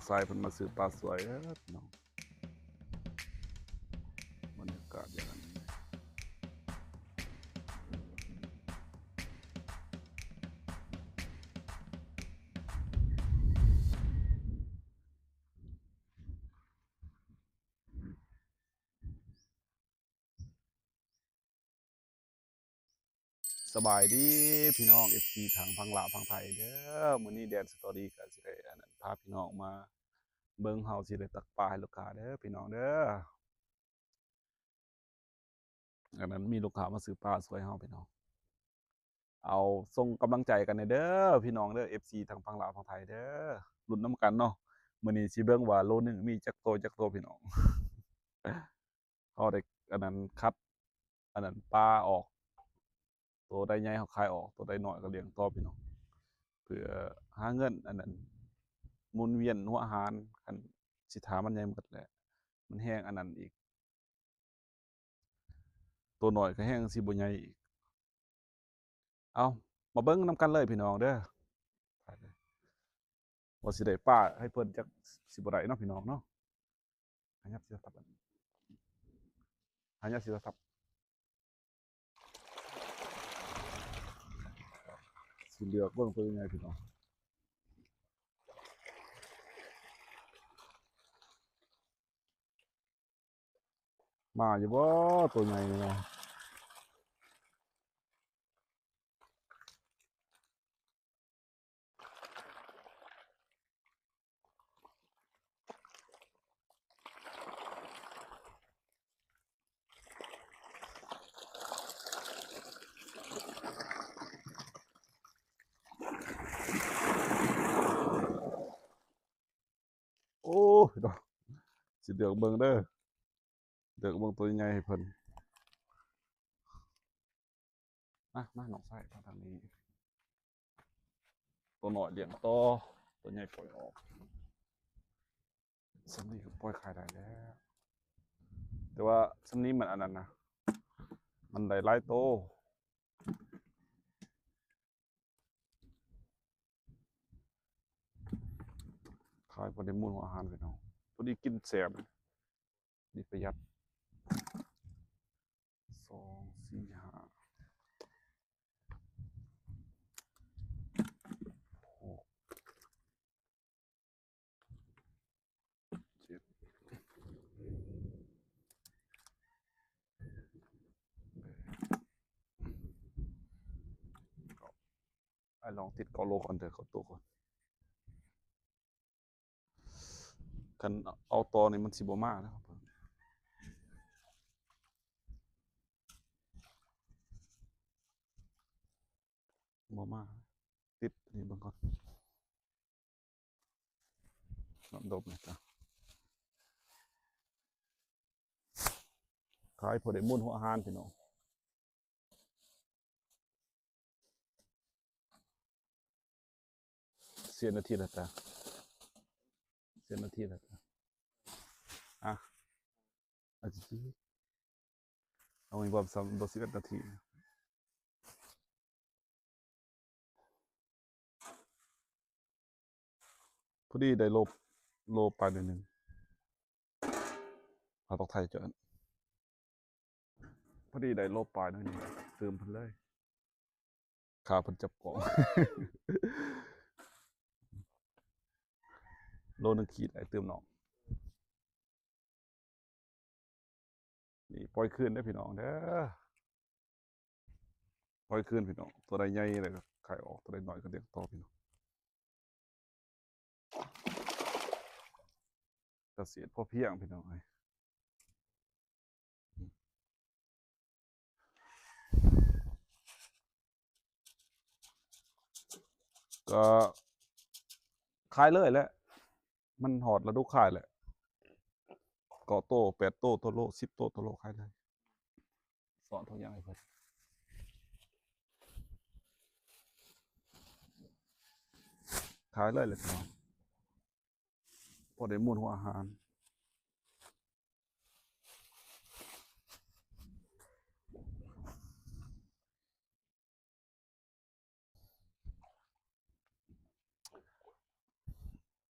ຊາຍເພິ່ນມາຊື້ປາຊ່ວຍເດີພີ່ນ້ອງ. ບັນຍາກາດຢ່າງນັ້ນ. ສະບາຍດີພີ່ນ້ອງ ເອັຟຊີ ທັງຝັ່ງລາວຝັ່ງໄທເດີ. ມື້ນີ້ແດນສະຕໍຣີກໍຊິໄດ້ອັນນັ້ນ ພາພີ່ນ້ອງມາເບິ່ງ ເຮົາຊິໄດ້ຕັກປາໃຫ້ລູກຄ້າເດີພີ່ນ້ອງເດີ. ອັນນັ້ນມີລູກຄ້າມາຊື້ປາຊ່ວຍເຮົາພີ່ນ້ອງ. ເອົາ ສົ່ງກຳລັງໃຈກັນແດ່ເດີພີ່ນ້ອງເດີ ເອັຟຊີ ທັງຝັ່ງລາວຝັ່ງໄທເດີ. ລຸ້ນນຳກັນເນາະ ມື້ນີ້ຊິເບິ່ງວ່າໂລໜຶ່ງມີຈັກໂຕຈັກໂຕພີ່ນ້ອງ. ເຮົາໄດ້ອັນນັ້ນ ຄັດອັນນັ້ນປາອອກ ໂຕໃດໃຫຍ່ເຮົາຂາຍອອກ ໂຕໃດນ້ອຍກໍລ້ຽງຕໍ່ພີ່ນ້ອງ ເພື່ອຫາເງິນອັນນັ້ນ ໝູນວຽນຫົວອາຫານ. ຄັນຊິຖ້າມັນໃຫຍ່ໝົດແຫຼະ ມັນແຮງອັນນັ້ນອີກ ໂຕນ້ອຍກໍແຮງຊິບໍ່ໃຫຍ່ອີກ. ເອົາ ມາເບິ່ງນຳກັນເລີຍພີ່ນ້ອງເດີ ວ່າຊິໄດ້ປາໃຫ້ເພິ່ນຈັກຊິບໍ່ໄດ້ເນາະພີ່ນ້ອງເນາະ. ຫາຫຍັບຊິລະທັບ ຫາຫຍັບຊິລະທັບ ຊິເລືອກເບິ່ງໂຕໃຫຍ່ພີ່ນ້ອງ. ມາຢູ່ບໍ່ ໂຕໃຫຍ່ນີ້ນະ? ໂອ້ຍເນາະ ຊິເລືອກເບິ່ງເດີ ເລືອກເບິ່ງໂຕໃຫຍ່ໃຫ້ເພິ່ນ. ມາ ມາ ນ້ອງຊາຍ ມາທາງນີ້. ໂຕນ້ອຍລ້ຽງຕໍ່ ໂຕໃຫຍ່ປ່ອຍອອກ. ສ່ຳນີ້ກໍປ່ອຍຂາຍໄດ້ແລ້ວ ແຕ່ວ່າສ່ຳນີ້ມັນອັນນັ້ນນະ ມັນໄດ້ຫຼາຍໂຕ. ຂາຍພໍໄດ້ມູນຫົວອາຫານພີ່ນ້ອງ ພໍດີກິນແຊບ ດີປະຢັດ. ສອງ ສີ່ ຫ້າ ຫົກ ເຈັດ ແປດ ເກົ້າ. ອ້າຍລອງຕິດເກົ້າໂລກ່ອນເດີ ເກົ້າໂຕກ່ອນ. ຄັນເອົາຕໍ່ນີ້ມັນຊິບໍ່ມາແລ້ວ ບໍ່ມາ. ຕິດນີ້ເບິ່ງກ່ອນ ນ້ຳດົບນີ້ ຂາຍພໍໄດ້ມູນຫົວອາຫານພີ່ນ້ອງ. ເສຍນາທີລະຕາ ເສຍນາທີລະຕາ. ອ່ະ ອາທິດ ເອົາໃຫ້ບອມຊ້ຳ ບໍ່ສິບເອັດນາທີ. ພໍດີໄດ້ໂລ ໂລປາຍໜ້ອຍໜຶ່ງ ເຮົາຕ້ອງໄຖຈອນ ພໍດີໄດ້ໂລປາຍໜ້ອຍໜຶ່ງ ຕື່ມເພິ່ນເລີຍ ຂ້າເພິ່ນຈັບກ້ອງ. ໂລໜຶ່ງຂີດ ອ້າຍຕື່ມນ້ອງ. ນີ້ປ່ອຍຄືນເດີພີ່ນ້ອງເດີ ປ່ອຍຄືນພີ່ນ້ອງ. ຕົວໃດໃຫຍ່ແລ້ວກໍຂາຍອອກ ຕົວໃດນ້ອຍກໍລ້ຽງຕໍ່ພີ່ນ້ອງ. ກະເສດພໍພຽງພີ່ນ້ອງເອີຍ. ກໍຂາຍເລີຍແຫຼະ ມັນຮອດລະດູຂາຍແຫຼະ. ເກົ້າໂຕ ແປດໂຕ ຕໍ່ໂລ ສິບໂຕຕໍ່ໂລ ຂາຍເລີຍ. ສອນທຸກຢ່າງໃຫ້ເພິ່ນ ຂາຍເລີຍແຫຼະ ພໍໄດ້ມູນຫົວອາຫານ.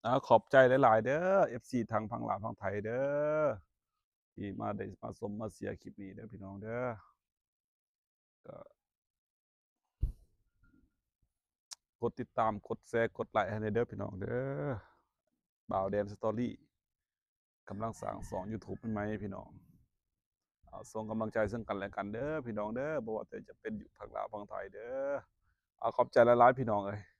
ເ ອາ ຂອບໃຈຫຼາຍໆເດີ ເອັຟຊີ ທັງຝັ່ງລາວຝັ່ງໄທເດີ ທີ່ມາໄດ້ມາຊົມມາເຊຍຄລິບນີ້ເດີພີ່ນ້ອງເດີ. ກໍກົດຕິດຕາມ ກົດແຊ ກົດໄລໃຫ້ແດ່ເດີພີ່ນ້ອງເດີ. ບ່າວແດນສະຕໍຣີ ກຳລັງສ້າງຊ່ອງຢູທູບໃໝ່ໆ ພີ່ນ້ອງ. ເອົາ ສົ່ງກຳລັງໃຈເຊິ່ງກັນແລະກັນເດີພີ່ນ້ອງເດີ ບໍ່ວ່າແຕ່ຈະເປັນຢູ່ຝັ່ງລາວຝັ່ງໄທເດີ. ເອົາ ຂອບໃຈຫຼາຍໆ ພີ່ນ້ອງເອີຍ.